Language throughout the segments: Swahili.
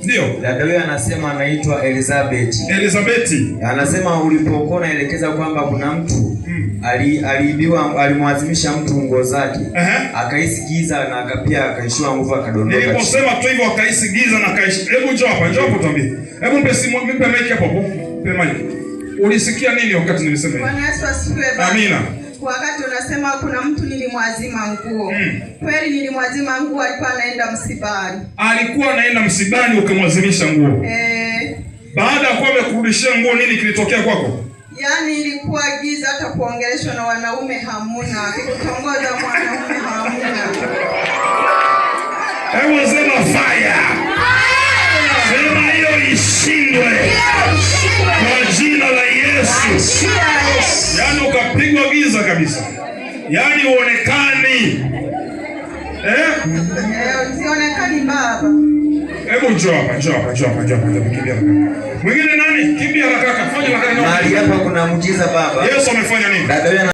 Ndio. Dada huyo anasema anaitwa Elizabeth. Elizabeth. Anasema ulipokuwa unaelekeza kwamba kuna mtu aliibiwa, alimwazimisha mtu nguo zake. Akahisi giza na akapia akaishiwa nguvu akadondoka. Niliposema tu hivyo akahisi giza na akaishi. Hebu njoo hapa, njoo hapo tuambie. Hebu mpe simu, mpe mic hapo hapo. Mpe mic. Ulisikia nini wakati nilisema hivi? Bwana Yesu asifiwe baba. Amina. Wakati unasema kuna mtu nilimwazima nguo. Kweli nilimwazima nguo, alikuwa anaenda msibani. Alikuwa anaenda msibani ukamwazimisha nguo. Baada ya kuwa amekurudishia nguo, nini kilitokea kwako? Yaani ilikuwa giza, hata kuongeleshwa na wanaume hamuna, kutongoza mwanaume hamuna. Hebu sema fire. Sema hiyo ishindwe kwa jina la Yesu. Yaani ukapigwa giza kabisa, yaani uonekani. Sionekani baba. Hebu njoo hapa, njoo hapa, njoo hapa, njoo hapa, njoo hapa, kimbia haraka. Mwingine nani? Kimbia haraka, fanya haraka. Mahali hapa kuna muujiza baba. Yesu amefanya nini? Dada huyo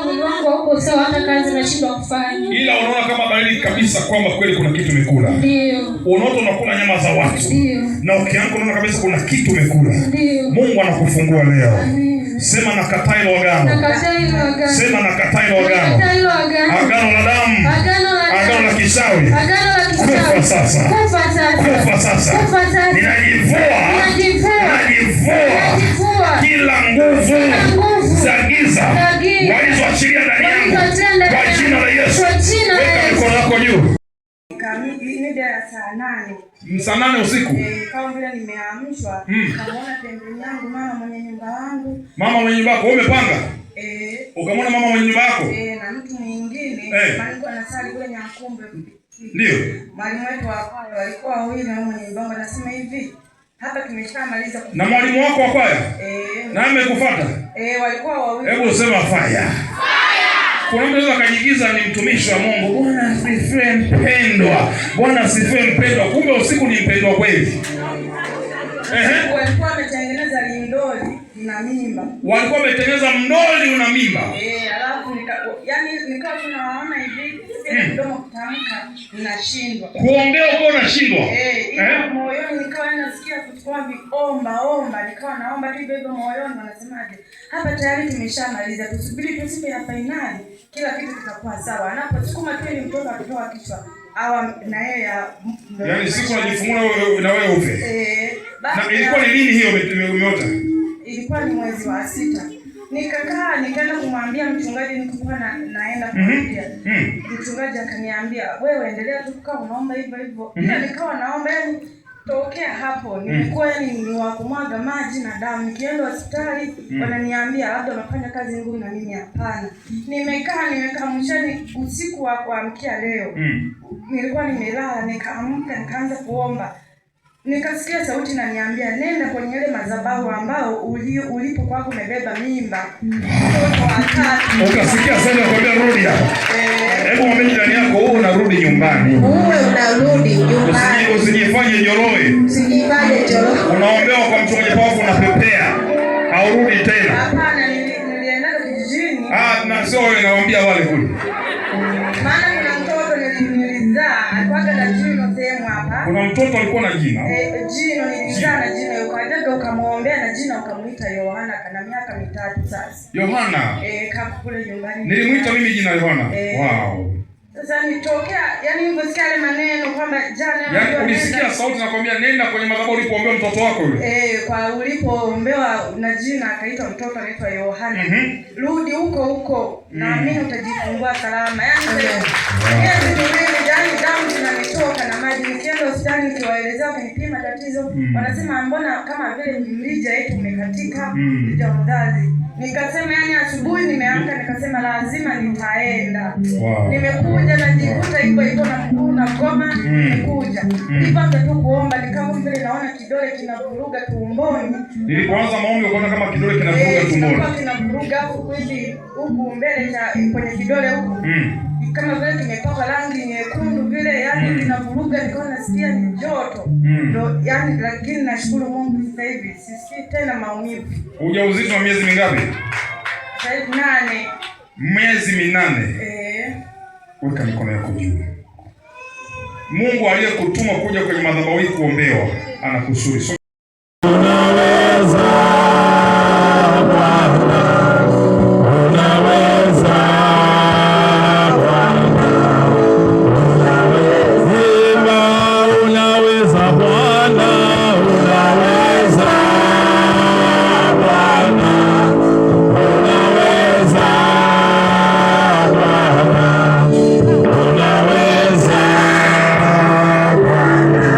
Mwili wangu hauko sawa, hata kazi nashindwa kufanya. Ila unaona kama dalili kabisa kwamba kweli kuna kitu umekula. Ndio. Unaota unakula nyama za watu. Ndio. Na ukiamka unaona kabisa kuna kitu umekula. Ndio. Mungu anakufungua leo. Amen. Sema nakataa hilo agano. Nakataa hilo agano. Sema nakataa hilo agano. Nakataa hilo agano. Agano la damu. Agano la damu. Agano la kichawi. Agano la kichawi. Kufa sasa. Kufa sasa. Kufa sasa. Kufa sasa. Ninajivua. Ninajivua. Ninajivua. Ninajivua. Kila nguvu Kila nguvu za giza za giza walizoachilia ndani yangu walizoachilia ndani kwa yangu. jina la Yesu. Kwa jina la Weka Yesu. mikono yako juu. Mida ya saa 8. Saa 8 usiku. Kama vile nimeamshwa, nikamuona pembeni yangu mama mwenye nyumba wangu. Mama mwenye nyumba yako, wewe umepanga? Ukamwona mama mwenye nyumba yako? Na mtu mwingine, alikuwa anasali kule Nyankumbe. Ndio. Mwalimu wetu wa kwaya walikuwa wawili na mwenye nyumba wangu anasema hivi, hapa tumeshamaliza Na mwalimu wako wa kwaya? Na amekufuata? Walikuwa wawili. Hebu sema fire. Kuna mtu anaweza akajigiza ni mtumishi wa Mungu. Bwana asifiwe mpendwa. Bwana asifiwe mpendwa. Kumbe usiku ni mpendwa kweli. Walikuwa wametengeneza lindoli na mimba. Walikuwa wametengeneza mdoli una mimba. Alafu nikawa tunawaona hivi, mdomo kutamka ninashindwa. Kuongea uko unashindwa. Ila moyoni nikawa nasikia kuchukua omba omba, nikawa naomba tu hivyo hivyo moyoni, wanasemaje? Hapa tayari tumeshamaliza, tusubiri tu siku ya finali, kila kitu kitakuwa sawa. Anaposukuma tu ni mtoto akitoa kichwa awa na yeye ya Yaani siku unajifungua wewe na wewe ufe. Basi Na ilikuwa ni lini hiyo umeota? Ilikuwa ni mwezi wa 6. Nikakaa nikaenda kumwambia mchungaji nilikuwa naenda kumwambia. Mchungaji akaniambia wewe endelea tu kukaa unaomba hivyo hivyo. Ila nikawa naomba, yani tokea hapo nilikuwa yani ni wa kumwaga maji na damu. Nikienda hospitali wananiambia labda unafanya kazi ngumu, na mimi hapana. Nimekaa mwishoni usiku wa kuamkia leo. Nilikuwa nimelala nikaamka nikaanza kuomba. Nikasikia sauti inaniambia nenda kwenye ile madhabahu ambao ulipo kwako umebeba mimba. Mtoto wa 3. Ukasikia sauti inakwambia rudi hapa. Hebu mwambie jirani yako wewe unarudi nyumbani. Wewe unarudi nyumbani. Usijifanye joroe. Usijifanye joroe. Unaombewa kwa mchungaji wako unapepea. Haurudi tena. Hapana, nilienda kijijini. Na sio wewe, nawaambia wale kule. Maana kuna mtoto nilizaa, alikuwa na jino sehemu hapa. Kuna mtoto alikuwa na jino. Jino nilizaa na jino, ukajaga ukamwombea na jina ukamuita Yohana, kana miaka 3 sasa. Yohana. Kako kule nyumbani. Nilimuita mimi jina Yohana. Wow. Sasa nitokea, yani niliposikia yale maneno kwamba jana Yaani ndio ulisikia nenda. sauti nakwambia nenda kwenye madhabahu ulipoombewa mtoto wako yule. Kwa ulipoombewa na jina akaitwa mtoto anaitwa Yohana. Rudi huko huko, naamini utajifungua salama. Yaani miezi miwili, yani damu zinanitoka na maji. Nikienda hospitali nikiwaelezea wakanipima tatizo, wanasema mbona kama vile mrija yetu umekatika, mrija wa uzazi. Nikasema yani asubuhi nimeamka nikasema lazima nitaenda. Nimekuja najikuta hivyo hivyo na mguu na goma, nimekuja. Nilipoanza tu kuomba nikawa vile naona kidole kinavuruga tumboni. Nilipoanza maombi ukaona kama kidole kinavuruga tumboni. Kinakuwa kinavuruga huku hivi huku mbele cha kwenye kidole huku. Kama vile kimepakwa rangi nyekundu vile, yani kinavuruga, nikawa nasikia ni joto. Ndio, yani lakini nashukuru Mungu sasa hivi sisikii tena maumivu. Ujauzito wa miezi mingapi? Sasa hivi 8. Miezi 8. Weka mikono yako juu. Mungu aliyekutuma kuja kwenye madhabahu hii kuombewa anakusudi. So, Unaweza Bwana, unaweza Bwana, unaweza, unaweza Bwana, unaweza Bwana, unaweza Bwana, unaweza Bwana.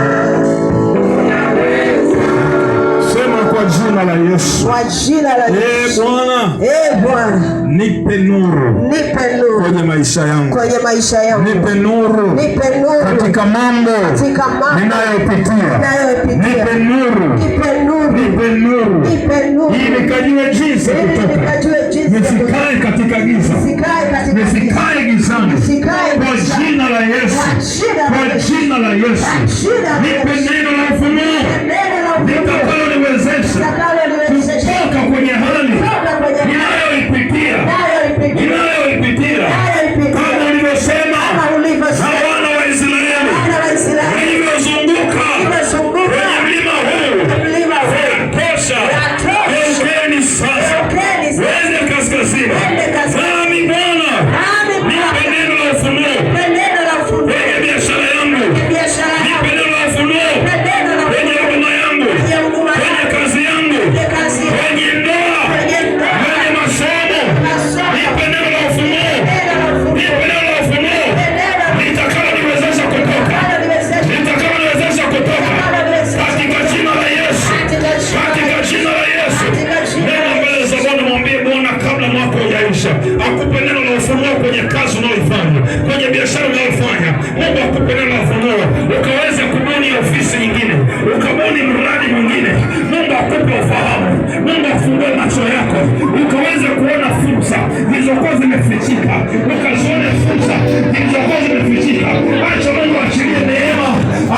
Sema kwa jina la Yesu. Kwa jina la Eh, Yesu. Bwana, Eh, Bwana, nipe nuru nipe nuru kwenye maisha yangu. kwenye maisha yangu. Nipe nuru Nipe nuru katika mambo katika mambo ninayopitia. ninayopitia. Nipe nuru. Nipe nuru. Nipe nuru. Nipe nuru. Ili nikajue jinsi ya Ili kutoka. nikajue jinsi ya kutoka. Nisikae katika giza. Nisikae katika giza. Nisikae gizani. Nisikae Kwa gizani. jina la Yesu. Kwa jina la Kwa Yesu. jina la Yesu. Kwa jina la Nipe Yesu. neno la ufunuo Neno la ufunuo litakaloniwezesha litakaloniwezesha kutoka kwenye hali kutoka kwenye hali ninayoipitia ninayoipitia. ninayoipitia Ninayoipitia. kama ulivyosema Kama na ulivyosema wana wa Israeli wana wa Israeli walivyozunguka walivyozunguka kwenye mlima huu mlima huu. yatosha. Yatosha. Geukeni sasa Geukeni sasa. wende kaskazini, Wende kaskazini. nami Bwana Nami Bwana. nipe neno la ufunuo Nipe neno la ufunuo kwenye biashara yangu, biashara yangu. nipe neno la ufunuo Nipe neno la kwenye ufunuo huduma yangu, kwenye huduma kwenye yangu. kazi yangu, Kwenye kazi yangu. kwenye ndoa, Kwenye ndoa. kwenye masomo, Masomo. nipe neno la ufunuo, Neno la ufunuo. nipe neno la ufunuo Neno la litakaloniwezesha kutoka, litakaloniwezesha litakaloniwezesha kutoka litakaloniwezesha katika jina la Yesu, katika jina la katika jina la Yesu. Katika jina la Nenda mbele za Bwana, mwambie Bwana kabla mwaka hujaisha, akupe neno la ufunuo kwenye kazi unayoifanya, kwenye biashara unayofanya. Mungu akupe neno la ufunuo ukaweze kubuni ofisi nyingine, ukabuni mradi mwingine. Mungu akupe ufahamu, Mungu afungue macho yako ukaweze kuona fursa zilizokuwa zimefichika, ukazione fursa zilizokuwa zimefichika. Acha Mungu achilie neema,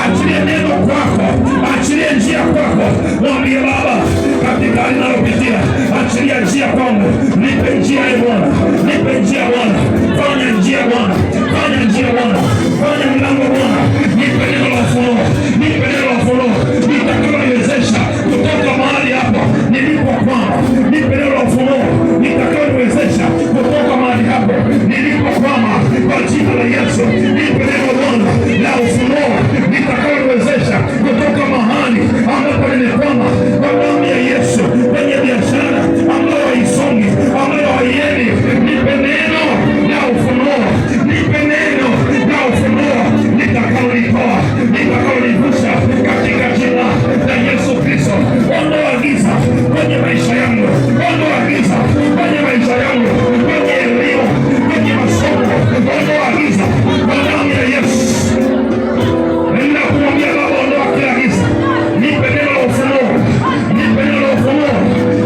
achilie neno kwako, achilie njia kwako. Mwambie Baba, katika hali ninayopitia, achilia njia kwangu, nipe njia e Bwana, nipe njia Bwana, fanya njia Bwana, fanya njia Bwana, fanya mlango Bwana, nipe neno la ufunuo, nipe neno la ufunuo litakaloniwezesha kutoka mahali hapa nilipokwama, nipe neno la ufunuo litakaloniwezesha kutoka mahali hapo nilipokwama, kwa jina la Yesu, nipe neno Bwana la ufunuo litakaloniwezesha kutoka mahali ambapo nimekwama, kwa damu ya Yesu, kwenye biashara ambayo haisongi, ambayo haiendi, nipe neno la ufunuo, nipe neno la ufunuo litakalonitoa, litakalonivusha katika jina la Yesu Kristo. Ondoa giza kwenye maisha yangu, ondoa giza kwenye maisha yangu, kwenye elimu, kwenye masomo, ondoa giza kwa damu ya Yesu. Nenda kumwambia Baba, ondoa kila giza, nipe neno la ufunuo, nipe neno la ufunuo,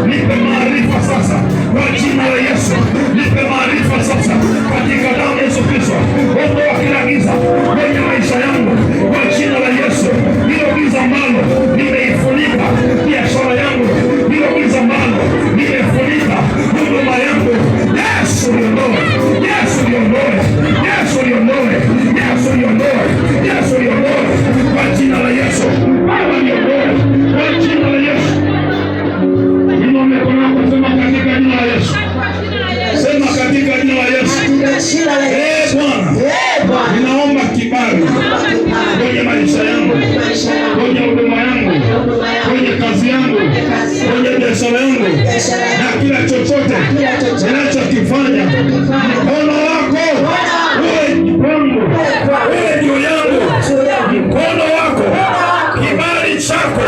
nipe maarifa sasa kwa jina la Yesu, nipe maarifa sasa katika damu ya Yesu Kristo. Ondoa kila giza kwenye maisha yangu kwa jina la Yesu, hilo giza ambalo limeifunika biashara yangu, hilo giza ambalo limefunika huduma yangu, Yesu liondoe, Yesu liondoe, Yesu liondoe, Yesu liondoe, Yesu liondoe kwa jina la Yesu. Baba liondoe kwa jina la Yesu. Inua mikono yako, sema katika jina la Yesu, sema katika jina la Yesu. Katika jina la Yesu. Eh Bwana, Eh, Bwana. ninaomba kibali kwenye maisha yangu, Maisha yangu. kwenye huduma yangu, kwenye kazi yangu, kwenye biashara yangu na kila chochote ninachokifanya, mkono wako uwe kwangu, uwe juu yangu, mkono wako, kibali chako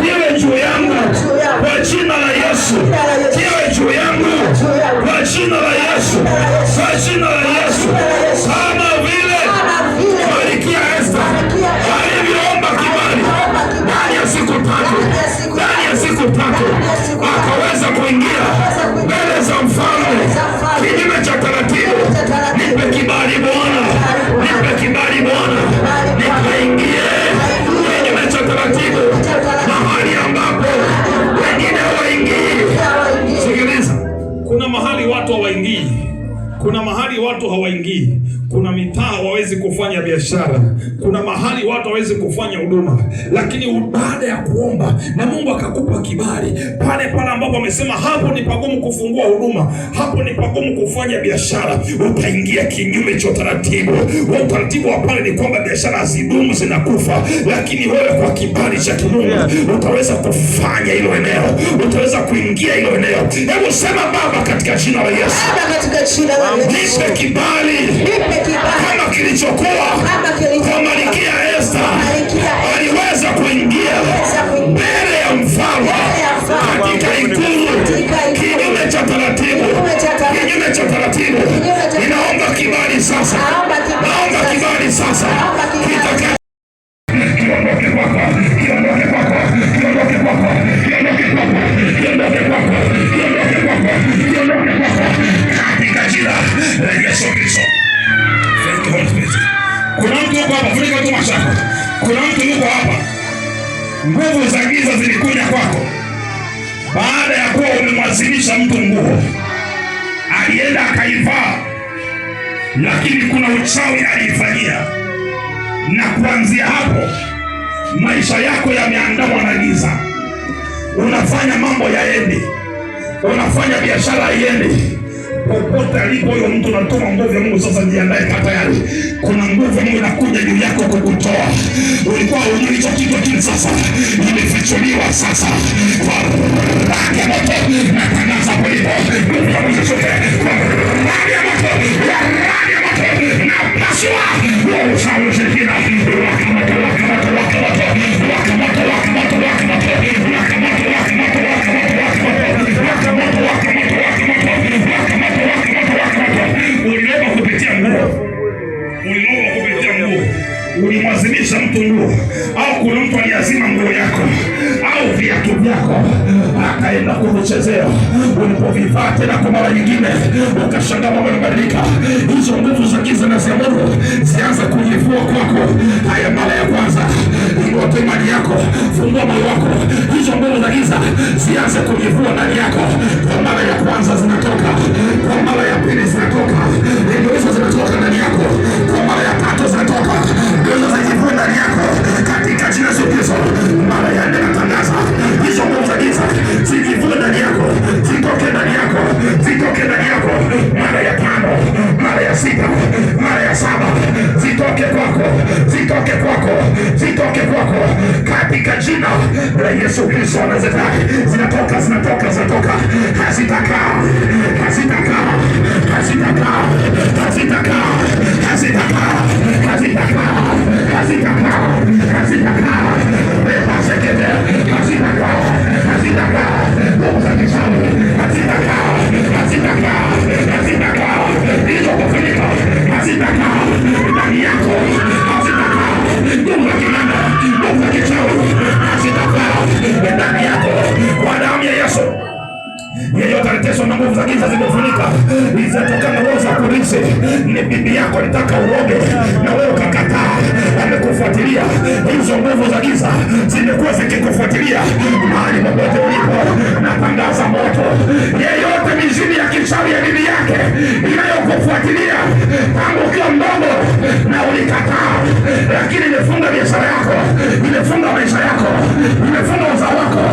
kiwe juu yangu kwa jina la Yesu, kiwe juu yangu kwa jina la Yesu, kwa jina la Yesu, kama vile Malkia Esta alivyoomba kibali ndani ya siku 3, ndani ya siku 3 akaweza kuingia mbele za mfalme kinyume cha taratibu. Nipe kibali Bwana, nipe kibali Bwana, nikaingie kinyume cha taratibu, mahali ambapo wengine hawaingii. Sikiliza, kuna mahali watu hawaingii, kuna mahali watu hawaingii, kuna mitaa hawawezi hawawezi kufanya biashara, kuna mahali watu hawawezi kufanya huduma, lakini baada ya kuomba na Mungu akakupa kibali pale pale ambapo amesema hapo ni pagumu kufungua huduma, hapo ni pagumu kufanya biashara, utaingia kinyume cha utaratibu. Wa utaratibu wa pale ni kwamba biashara hazidumu, zinakufa, lakini wewe kwa kibali cha kimungu utaweza kufanya hilo eneo, utaweza kuingia hilo eneo. Hebu sema Baba, katika jina la Yesu, Baba, katika jina la Yesu, nipe kibali nipe kibali kama kilichokuwa kama kilichokuwa kwa Malkia Esta. Malkia Esta. Aliweza kuingia Aliweza kuingia mbele ya mfalme mbele ya mfalme katika ikulu, Katika ikulu. kinyume cha taratibu, Kinyume cha taratibu. kinyume cha taratibu. Kinyume cha Ninaomba kibali sasa, Naomba kibali naomba sasa. kibali sasa, Naomba kibali. kitaka kiondoke kwako, kiondoke kwako, kiondoke kwako, kiondoke kwako, kiondoke kwako, kiondoke kwako, kiondoke kwako, katika jina la Yesu Kristo. Thank you, Holy Spirit. Kuna mtu yuko hapa, funika tu macho yako. Kuna mtu yuko hapa, nguvu za giza zilikuja kwako baada ya kuwa umemwazimisha mtu nguo, alienda akaivaa, lakini kuna uchawi aliifanyia, na kuanzia hapo maisha yako yameandamwa na giza. Unafanya mambo yaendi, unafanya biashara haiendi. Popote alipo huyo mtu, natuma nguvu ya Mungu sasa. Jiandae, kaa tayari. Kuna nguvu ya Mungu inakuja juu yako kukutoa. Ulikuwa hujui hicho kitu, lakini sasa imefichuliwa. Sasa kwa radi ya moto natangaza hapo ulipo, nguvu ya Mungu ishuke kwa radi ya moto, kwa radi ya moto na pasua huo uchawi, ushirikina. Waka moto, waka moto, waka moto, waka moto, waka moto, waka moto, waka moto, waka moto, waka moto, waka moto, waka moto, waka moto, waka moto, waka moto, waka moto, waka moto. Uliomba kupitia nguo, uliomba kupitia nguo, ulimwazimisha mtu nguo, au kuna mtu aliazima nguo yako au viatu vyako akaenda kuvichezea. Ulipovivaa tena kwa mara nyingine, ukashangaa mambo yanabadilika. Hizo nguvu za giza na ziamuru zianze kujivua kwako. Haya, mara ya kwanza, inua tu imani yako, fungua moyo wako, hizo nguvu za giza zianze kujivua ndani yako. Kwa mara ya kwanza zinatoka, kwa mara ya pili zinatoka, ndio hizo zinatoka ndani yako. Kwa mara ya tatu zinatoka, ndio hizo zijivue ndani yako katika jina la Yesu Kristo. Mara ya nne natangaza hizo nguvu za giza zijivue ndani yako, zitoke ndani yako, zitoke ndani yako. Mara ya tano, mara ya sita, mara ya saba, zitoke kwako, zitoke kwako, zitoke kwako katika jina la Yesu Kristo wa Nazareti. Zinatoka, zinatoka, zinatoka, hazitakaa, hazitakaa, hazitakaa, hazitakaa, hazitakaa, hazitakaa, hazitakaa, hazitakaa. Reba sekete, hazitakaa, hazitakaa. Nguvu za kichawi hazitakaa, hazitakaa, hazitakaa. Hizo kufunika hazitakaa ndani yako, hazitakaa. Nguvu za kinanda, nguvu za kichawi hazitakaa ndani yako kwa damu ya Yesu. Yeyote aliteswa na nguvu za giza zimefunika, zinatokana roho za polisi. Ni bibi yako alitaka uoge na wewe ukakataa, amekufuatilia. Hizo nguvu za giza zimekuwa zikikufuatilia mahali popote ulipo, natangaza moto. Yeyote mizimu ya kichawi ya bibi yake inayokufuatilia tangu ukiwa mdogo na ulikataa, lakini imefunga biashara yako, imefunga maisha yako, imefunga uzao wako.